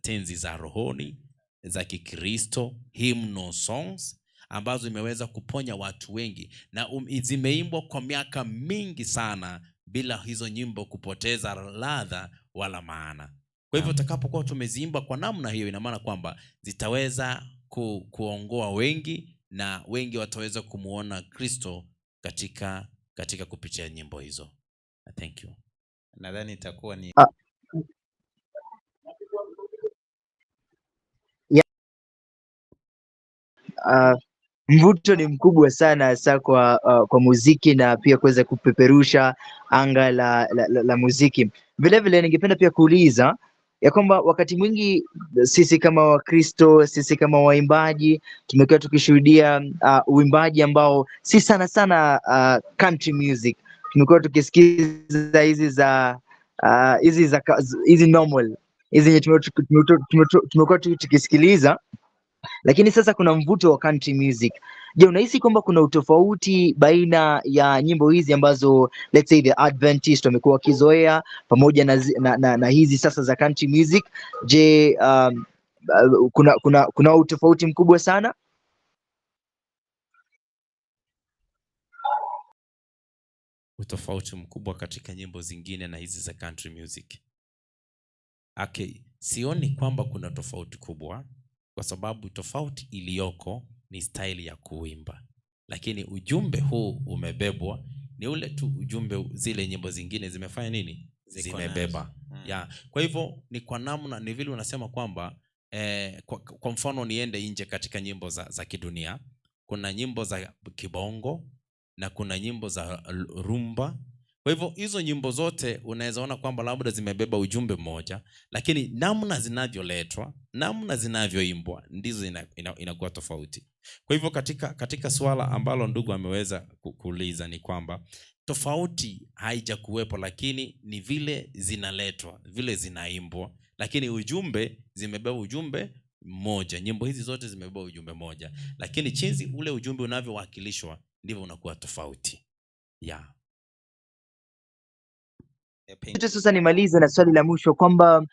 tenzi za rohoni za Kikristo, hymnal songs ambazo imeweza kuponya watu wengi na zimeimbwa kwa miaka mingi sana bila hizo nyimbo kupoteza ladha wala maana. Kwa hivyo tutakapokuwa tumeziimba kwa namna hiyo, ina maana kwamba zitaweza kuongoa wengi na wengi wataweza kumuona Kristo katika kupitia nyimbo hizo. Thank you. Nadhani itakuwa ni Yeah. Mvuto ni mkubwa sana hasa kwa muziki na pia kuweza kupeperusha anga la muziki. Vile vile ningependa pia kuuliza ya kwamba wakati mwingi sisi kama Wakristo, sisi kama waimbaji tumekuwa tukishuhudia uimbaji ambao si sana sana country music. Tumekuwa tukisikiza hizi za hizi za hizi normal hizi yenye tumekuwa tukisikiliza, lakini sasa kuna mvuto wa country music. Je, unahisi kwamba kuna utofauti baina ya nyimbo hizi ambazo let's say the Adventist wamekuwa wakizoea pamoja na hizi sasa za country music? Je, kuna utofauti mkubwa sana? Utofauti mkubwa katika nyimbo zingine na hizi za country music. Okay, sioni kwamba kuna tofauti kubwa, kwa sababu tofauti iliyoko ni style ya kuimba, lakini ujumbe huu umebebwa ni ule tu ujumbe zile nyimbo zingine zimefanya nini, zimebeba. Ya, kwa hivyo ni kwa namna, ni vile unasema kwamba kwa mfano niende nje katika nyimbo za kidunia, kuna nyimbo za kibongo na kuna nyimbo za rumba. Kwa hivyo hizo nyimbo zote unaweza ona kwamba labda zimebeba ujumbe mmoja, lakini namna zinavyoletwa, namna zinavyoimbwa ndizo inakuwa tofauti. Kwa hivyo katika swala ambalo ndugu ameweza kuuliza ni kwamba tofauti haijakuwepo, lakini ni vile zinaletwa, vile zinaimbwa, lakini ujumbe zimebeba ujumbe mmoja. Nyimbo hizi zote zimebeba ujumbe mmoja, lakini jinsi ule ujumbe unavyowakilishwa ndivyo unakuwa tofauti. Yeah. Sasa nimalize na swali la mwisho kwamba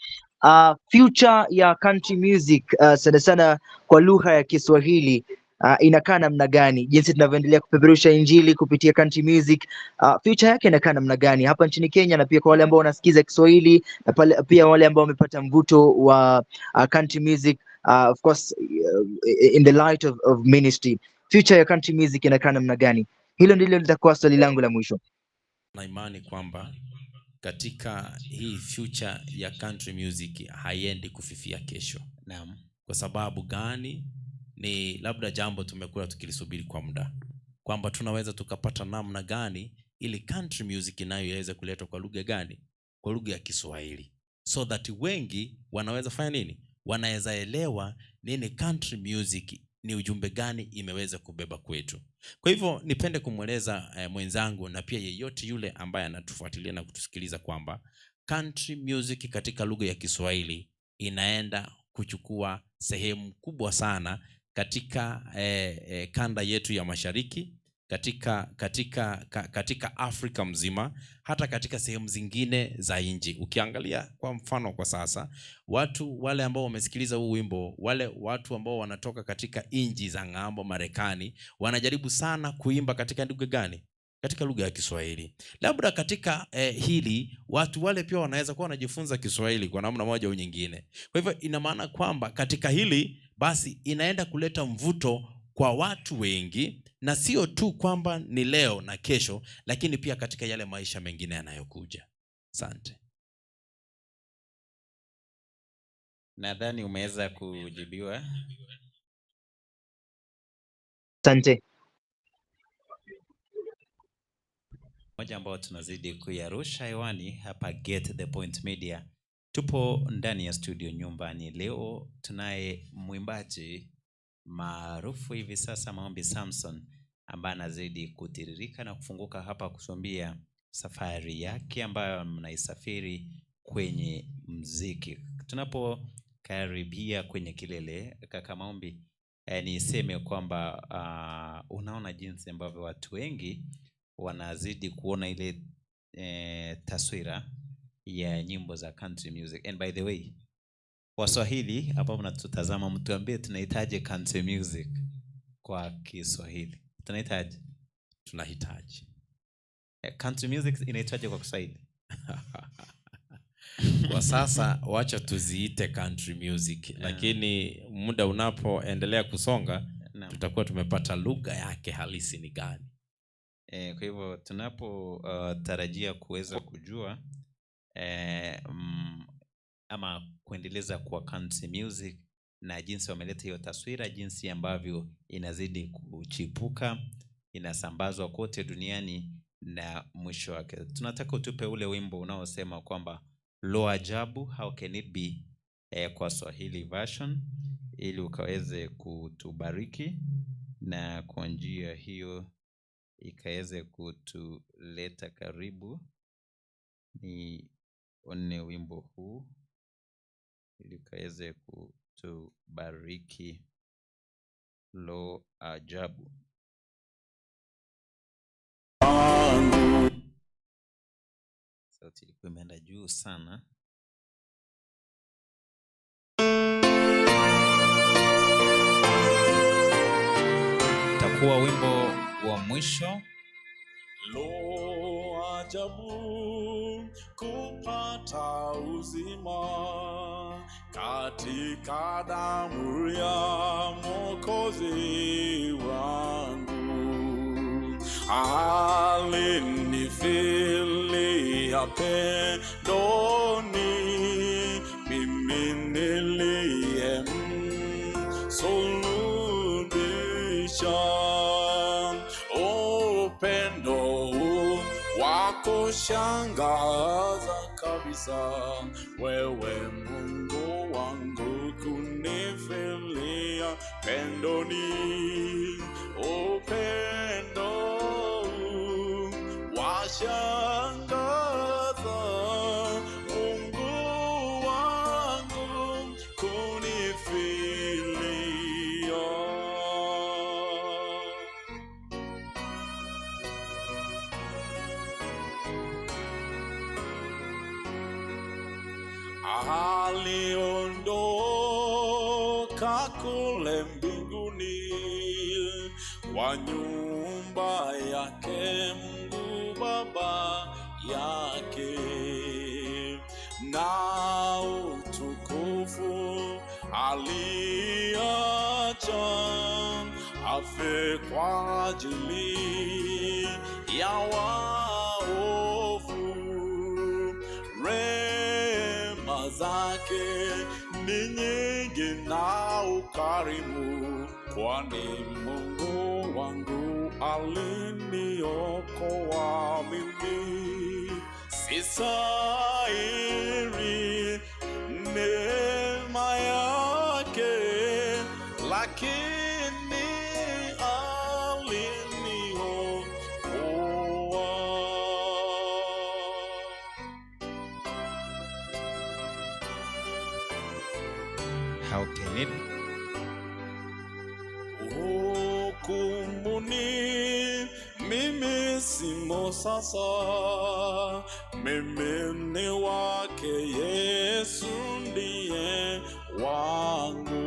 future ya country music sana sana kwa lugha ya Kiswahili inakaa namna gani? Jinsi tunavyoendelea kupeperusha injili kupitia country music, future yake inakaa namna gani hapa nchini Kenya, na pia kwa wale ambao wanasikiza Kiswahili na pale, pia wale ambao wamepata mvuto wa country music, of course in the light of ministry, future ya country music inakaa namna gani? Hilo ndilo litakuwa swali langu la mwisho. Na imani kwamba katika hii future ya country music haiendi kufifia kesho. Naam. Kwa sababu gani? Ni labda jambo tumekuwa tukilisubiri kwa muda, kwamba tunaweza tukapata namna gani ili country music nayo iweze kuletwa kwa lugha gani? Kwa lugha ya Kiswahili, so that wengi wanaweza fanya nini? Wanaweza elewa nini country music, ni ujumbe gani imeweza kubeba kwetu. Kwa hivyo nipende kumweleza mwenzangu na pia yeyote yule ambaye anatufuatilia na kutusikiliza kwamba country music katika lugha ya Kiswahili inaenda kuchukua sehemu kubwa sana katika kanda yetu ya mashariki, katika Afrika mzima, hata katika sehemu zingine za nchi. Ukiangalia kwa mfano kwa sasa, watu wale ambao wamesikiliza huu wimbo, wale watu ambao wanatoka katika nchi za ng'ambo, Marekani, wanajaribu sana kuimba katika lugha gani? Katika lugha ya Kiswahili. Labda katika hili watu wale pia wanaweza kuwa wanajifunza Kiswahili kwa namna moja au nyingine. Kwa hivyo ina maana kwamba katika hili basi inaenda kuleta mvuto kwa watu wengi, na sio tu kwamba ni leo na kesho, lakini pia katika yale maisha mengine yanayokuja. Asante. Nadhani umeweza kujibiwa. Asante. Moja ambao tunazidi kuyarusha hewani hapa Get the Point Media. Tupo ndani ya studio nyumbani. Leo tunaye mwimbaji maarufu hivi sasa Maombi Samson, ambaye anazidi kutiririka na kufunguka hapa kutuambia safari yake ambayo mnaisafiri kwenye mziki. Tunapokaribia kwenye kilele, kaka Maombi, niseme kwamba unaona jinsi ambavyo watu wengi wanazidi kuona ile taswira ya nyimbo za country music. And by the way, Waswahili hapa mnatutazama, mtuambie tunahitaji country music kwa Kiswahili. Tunahitaji? Tunahitaji. Country music inaitwaje kwa Kiswahili? Kwa sasa wacha tuziite country music, yeah. Lakini muda unapoendelea kusonga, tutakuwa tumepata lugha yake halisi ni gani. Kwa hivyo tunapo tarajia kuweza kujua ama kuendeleza kwa country music na jinsi wameleta hiyo taswira, jinsi ambavyo inazidi kuchipuka, inasambazwa kote duniani na mwisho wake. Tunataka utupe ule wimbo unaosema kwamba Lo Ajabu, How Can It Be, kwa Swahili version, ili ukaweze kutubariki na kwa njia hiyo ikaweze kutuleta karibu. Nione wimbo huu ili ukaweze kutubariki. Lo Ajabu. Sauti ilikuwa imeenda juu sana. Itakuwa wimbo wa mwisho. Lo ajabu kupata uzima katika damu ya Mwokozi wangu. Alinifilia pendoni, mimi niliye msulubisha. Upendo huu wa kushangaza kabisa, wewe Mungu wangu kunifilia pendoni. Upendo huu washangaza, Mungu wangu kunifilia. Aliondoka kule mbinguni kwa nyumba yake Mungu Baba yake, na utukufu aliacha afe kwa ajili ya waovu. Rehema zake ni nyingi na ukarimu, kwani Mungu wangu aliniokoa mimi. Sistahili neema yake, lakini aliniokoa. How can it Hukumuni mimi simo sasa, mimi ni wake, Yesu ndiye wangu.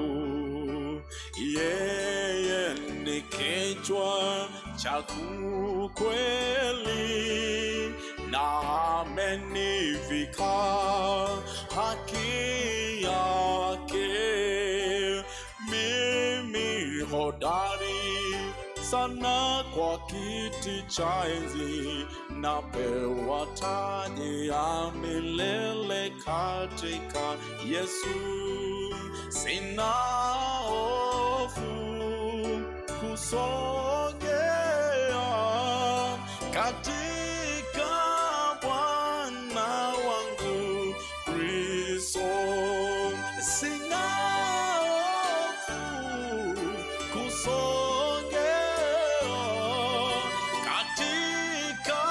Yeye ni kichwa cha kweli na amenivika haki yake. Mimi hodari sana kwa kiti cha enzi, napewa taji ya milele katika Yesu. Sina hofu kusogea katika Bwana wangu Kristo. Sina hofu kusogea katika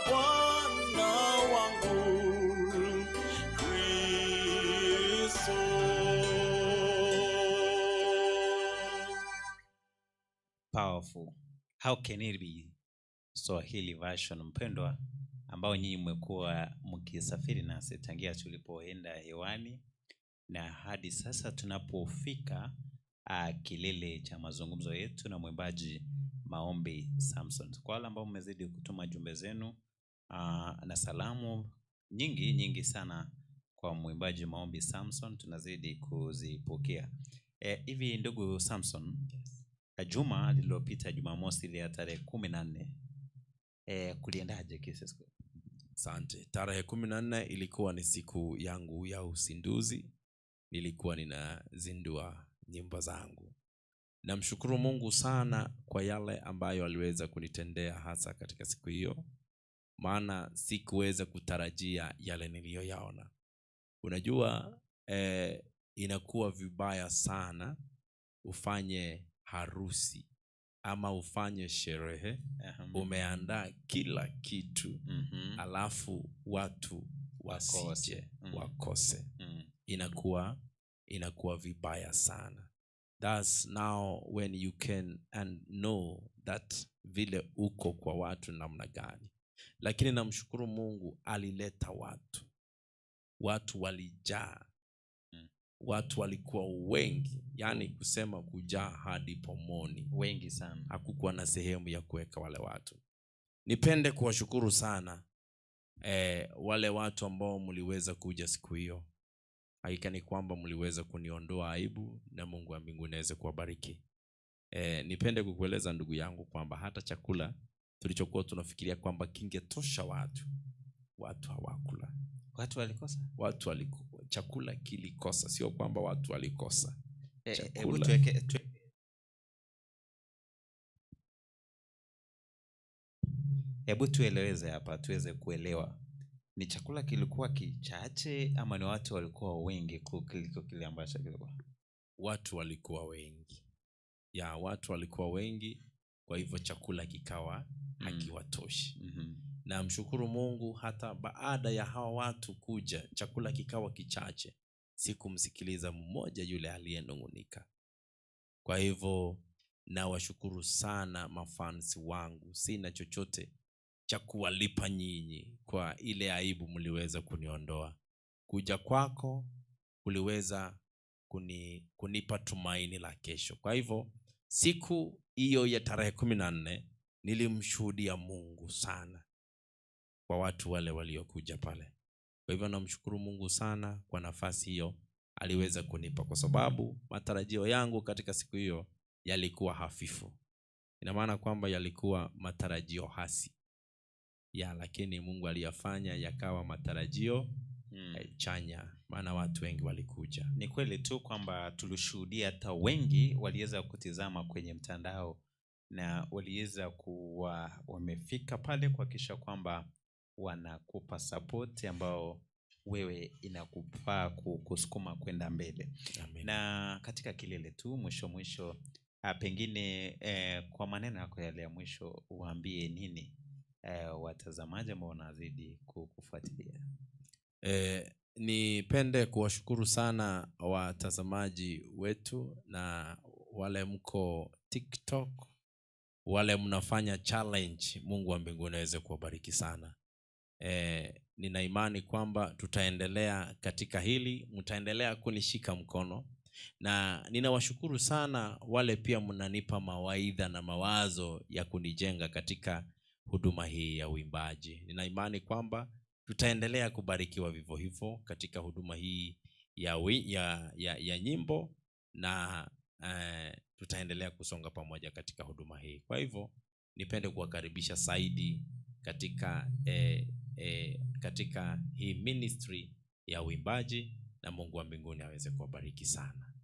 Bwana wangu Kristo. Powerful. How Can It Be Swahili version, mpendwa, ambao nyinyi mmekuwa mkisafiri nasi tangia tulipoenda hewani na hadi sasa tunapofika kilele cha mazungumzo yetu na mwimbaji Maombi Samson. Kwa wale ambao mmezidi kutuma jumbe zenu na salamu nyingi nyingi sana kwa mwimbaji Maombi Samson, tunazidi kuzipokea. Hivi ndugu Samson, juma lililopita Jumamosi ile ya tarehe 14, kuliendaje Kisses? Asante. Tarehe 14 ilikuwa ni siku yangu ya uzinduzi. Nilikuwa ninazindua nyimbo zangu. Namshukuru Mungu sana kwa yale ambayo aliweza kunitendea hasa katika siku hiyo, maana sikuweza kutarajia yale niliyoyaona. Unajua inakuwa vibaya sana ufanye harusi ama ufanye sherehe, umeandaa kila kitu, alafu watu wasije, wakose. Inakuwa vibaya sana. That's now when you can and know that vile uko kwa watu namna gani. Lakini namshukuru Mungu alileta watu. Watu walijaa. Watu walikuwa wengi, yani kusema kujaa hadi pomoni. Wengi sana. Hakukuwa na sehemu ya kuweka wale watu. Nipende kuwashukuru sana wale watu ambao mliweza kuja siku hiyo. Hakika ni kwamba mliweza kuniondoa aibu, na Mungu wa mbinguni aweze kuwabariki. Nipende kukueleza ndugu yangu kwamba hata chakula tulichokuwa tunafikiria kwamba kingetosha watu, watu hawakula. Watu walikosa? Chakula kilikosa, sio kwamba watu walikosa. Hebu hebu tueleweze hapa tuweze kuelewa. Ni chakula kilikuwa kichache ama ni watu walikuwa wengi kuliko kile ambacho kilikuwa? Watu walikuwa wengi. Ya, watu walikuwa wengi, kwa hivyo chakula kikawa hakiwatoshi. Na mshukuru Mungu hata baada ya hawa watu kuja, chakula kikawa kichache. Sikumsikiliza mmoja yule aliyenungunika. Kwa hivyo nawashukuru sana mafans wangu. Sina chochote cha kuwalipa nyinyi kwa ile aibu mliweza kuniondoa. Kuja kwako kuliweza kunipa tumaini la kesho. Kwa hivyo siku hiyo ya tarehe 14 nilimshuhudia Mungu sana kwa watu wale waliokuja pale. Kwa hivyo namshukuru Mungu sana kwa nafasi hiyo aliweza kunipa, kwa sababu matarajio yangu katika siku hiyo yalikuwa hafifu. Ina maana kwamba yalikuwa matarajio hasi. Ya, lakini Mungu aliyafanya yakawa matarajio chanya, maana watu wengi walikuja. Ni kweli tu kwamba tulishuhudia hata wengi waliweza kutizama kwenye mtandao na waliweza kuwa wamefika pale kuhakikisha kwamba wanakupa support ambao wewe inakufaa kusukuma kwenda mbele. Amen. Na katika kilele tu mwisho pengine kwa maneno yako yale ya mwisho uambie nini watazamaji ambao wanazidi kukufuatilia? Nipende kuwashukuru sana watazamaji wetu na wale mko TikTok, wale mnafanya challenge. Mungu wa mbinguni aweze kuwabariki sana. Nina imani kwamba tutaendelea katika hili, mtaendelea kunishika mkono. Na ninawashukuru sana wale pia mnanipa mawaidha na mawazo ya kunijenga katika huduma hii ya uimbaji. Nina imani kwamba tutaendelea kubarikiwa vivyo hivyo katika huduma hii ya nyimbo, na tutaendelea kusonga pamoja katika huduma hii. Kwa hivyo nipende kuwakaribisha zaidi katika hii ministry ya uimbaji, na Mungu wa mbinguni aweze kuwabariki sana.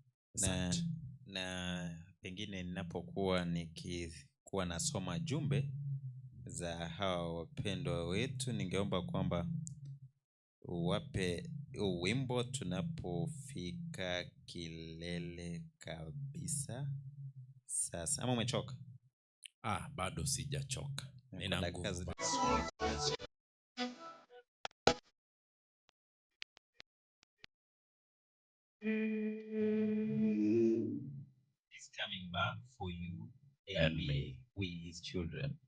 Na pengine ninapokuwa nikikuwa nasoma jumbe za hawa wapendwa wetu, ningeomba kwamba uwape wimbo tunapofika kilele kabisa sasa. Ama umechoka? Bado sijachoka. Nina nguvu. He's coming back for you and me, we his children.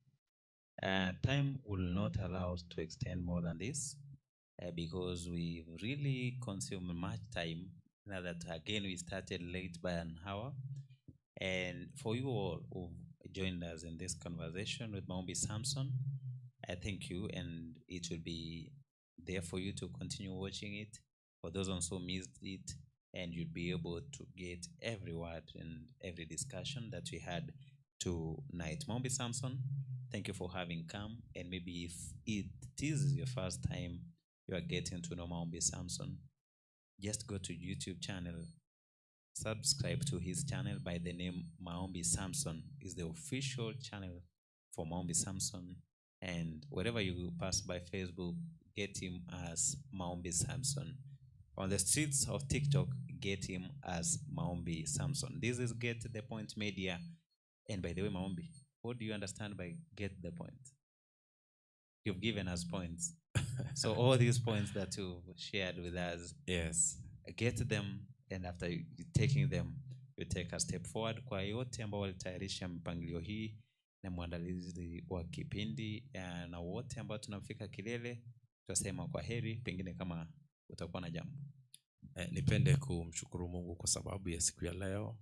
Time will not allow us to extend more than this, because we've really consumed much time. Now that again we started late by an hour. And for you all who joined us in this conversation with Maombi Samson, I thank you, and it will be there for you to continue watching it. For those also missed it, and you'll be able to get every word and every discussion that we had tonight. Maombi Samson, thank you for having come. And maybe if it is your first time you are getting to know Maombi Samson, just go to YouTube channel, subscribe to his channel by the name Maombi Samson. Is the official channel for Maombi Samson. And wherever you pass by Facebook, get him as Maombi Samson. On the streets of TikTok, get him as Maombi Samson. This is Get the Point Media. And by the way, Maombi, what do you understand by get the point? You've given us points. So all these points that you've shared with us, Yes. get them, and after taking them, you take a step forward. Kwa yote ambao walitayarisha mpangilio hii na mwandalizi wa kipindi na wote ambao tunafika kilele, tutasema kwa heri, pengine kama utakuwa na jambo. Nipende kumshukuru Mungu kwa sababu ya siku ya leo,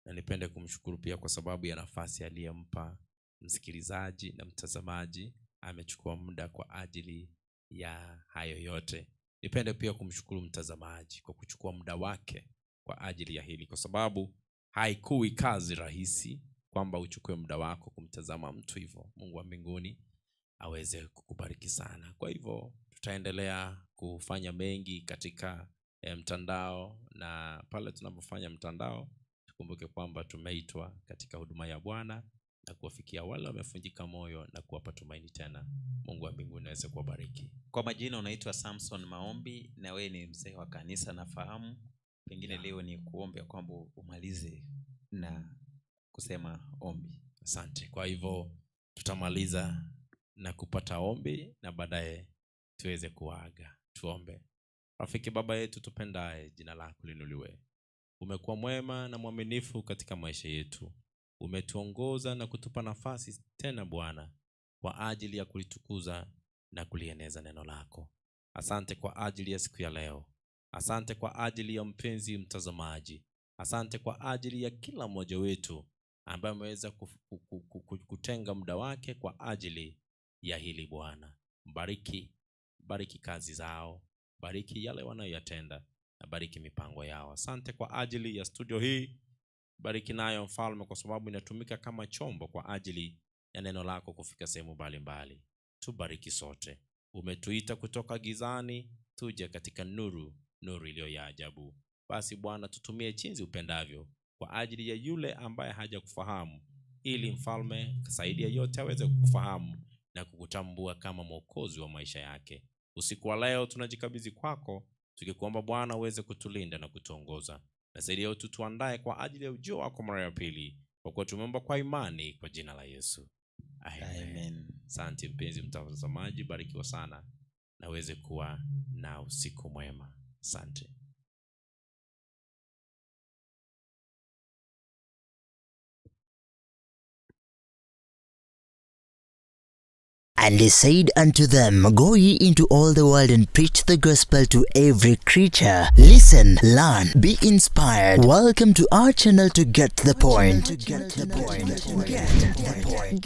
na nipende kumshukuru pia kwa sababu ya nafasi aliyempa msikilizaji na mtazamaji. Amechukua muda kwa ajili ya hayo yote. Nipende pia kumshukuru mtazamaji kwa kuchukua muda wake kwa ajili ya hili, kwa sababu haikui kazi rahisi kwamba uchukue muda wako kumtazama mtu hivyo. Mungu wa mbinguni aweze kukubariki sana. Kwa hivyo tutaendelea kufanya mengi katika mtandao, na pale tunapofanya mtandao tukumbuke kwamba tumeitwa katika huduma ya Bwana na kuwafikia wale wamevunjika moyo na kuwapa tumaini tena. Mungu wa mbinguni aweze kuwabariki. Kwa majina unaitwa Samson Maombi na wewe ni mzee wa kanisa nafahamu. Pengine leo ni kuombe kwamba umalize na kusema ombi. Asante. Kwa hivyo tutamaliza na kupata ombi na baadaye tuweze kuaga. Tuombe. Rafiki Baba yetu tupendaye, jina lako liinuliwe. Umekuwa mwema na mwaminifu katika maisha yetu. Umetuongoza na kutupa nafasi tena Bwana kwa ajili ya kulitukuza na kulieneza neno lako. Asante kwa ajili ya siku ya leo. Asante kwa ajili ya mpenzi mtazamaji. Asante kwa ajili ya kila mmoja wetu ambaye ameweza kutenga muda wake kwa ajili ya hili Bwana. Bariki, bariki kazi zao, bariki yale wanayoyatenda na bariki mipango yao. Asante kwa ajili ya studio hii, bariki nayo Mfalme, kwa sababu inatumika kama chombo kwa ajili ya neno lako kufika sehemu mbalimbali. Tubariki sote. Umetuita kutoka gizani tuje katika nuru, nuru iliyo ya ajabu. Basi Bwana, tutumie jinsi upendavyo kwa ajili ya yule ambaye hajakufahamu, ili Mfalme zaidi ya yote aweze kukufahamu na kukutambua kama Mwokozi wa maisha yake. Usiku wa leo tunajikabidhi kwako, tukikuomba Bwana uweze kutulinda na kutuongoza, na zaidi ya yote tuandae kwa ajili ya ujio wako mara ya pili, kwa kuwa tumeomba kwa imani kwa jina la Yesu. Amen. Amen. Asante mpenzi mtazamaji, barikiwa sana na uweze kuwa na usiku mwema. Asante. And he said unto them, Go ye into all the world and preach the gospel to every creature. Listen, learn, be inspired. Welcome to our channel to get the point. Get the point. Get the point.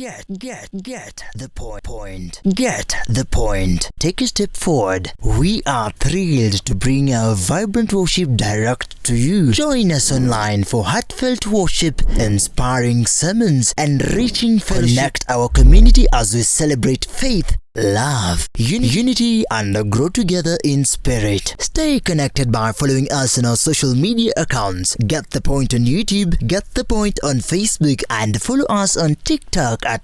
Get the point. Point. Get the point. Take a step forward. We are thrilled to bring our vibrant worship direct to you. Join us online for heartfelt worship, inspiring sermons, and reaching fellowship. Connect our community as we celebrate faith, love, unity, and grow together in spirit. Stay connected by following us on our social media accounts. Get the Point on YouTube, Get the Point on Facebook, and follow us on TikTok at